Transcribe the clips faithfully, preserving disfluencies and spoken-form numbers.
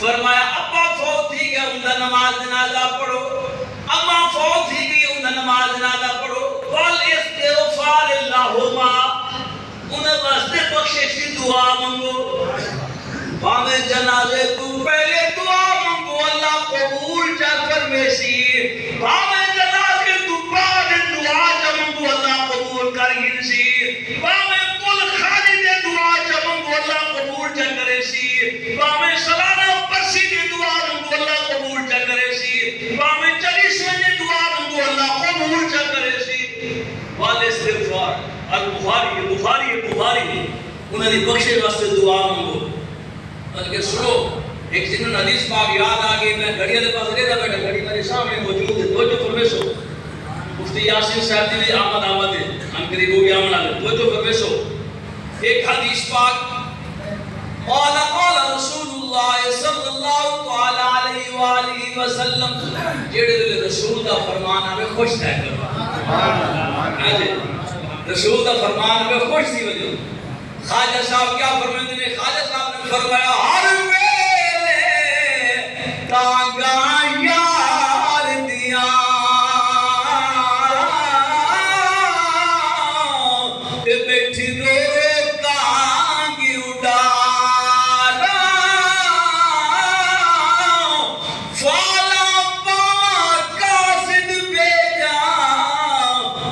فرمایا، ابا فوت تھی ڳیا، اوندا نماز جنازہ پڑھو۔ اماں فوت تھی ڳئی، اوندا نماز جنازہ پڑھو۔ والاستغفار لہما، انہاں واسطے بخشش دی دعا منگو۔ بھاویں جنازے توں پہلے دعا منگو، اللہ قبول چا کرویسی۔ بھاویں جنازے توں بعد دعا چا منگو، اللہ قبول کر گھنسی۔ بھاویں کل خالی دے دعا چا منگو، اللہ قبول چا کریسی۔ بھاویں سالانہ برسی دی دعا منگو، اللہ قبول چا کریسی۔ بھاویں چالیسویں دی دعا منگو، اللہ قبول چا کریسی۔ والاستغفار، البخاری، بخاری، بخاری۔ انہاں دی بخشش واسطے دعا منگو۔ بلکہ سنو، ایک جنہوں حدیث پاک یاد آ گئی، میں گھڑی والے پاس ریدا بیٹھا، گھڑی میرے سامنے موجود ہے، توجہ فرمیسو۔ مفتی یاسین صاحب دی بھی آمد آمد ہے، ہم قریب ہو گیا آمد آمد، توجہ فرمیسو۔ ایک حدیث پاک، قال قال رسول اللہ صلی اللہ تعالی علیہ وآلہ وسلم، جیڑے ویلے رسول دا فرمان آوے، خوش تھیا کرو۔ ہاں جی، رسول دا فرمان آوے، خوش تھی وجو۔ خواجہ صاحب کیا فرمیندے نے؟ خواجہ صاحب نے فرمایا، ہر ویلے تانگاں یار دیاں تے بیٹھی رو رو تانگی اڈاراں۔ فالاں پاواں قاصد بھیجاں،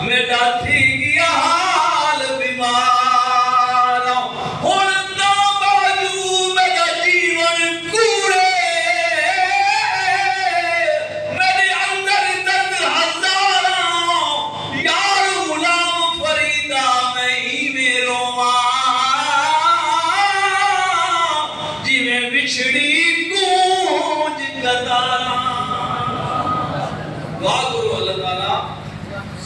میݙا تھی ڳیا حال بیمار۔ ہݨ تاں باجو میݙا جیوݨ کوڑے، میݙے اندر درد ہزاراں۔ یار غلام فریدا میں ایویں روواں، جیویں وچھڑی گونج قطاراں۔ دعا کرو اللہ تعالیٰ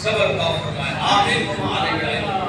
صبر عطا فرمائے۔ آمین و ما علینا الا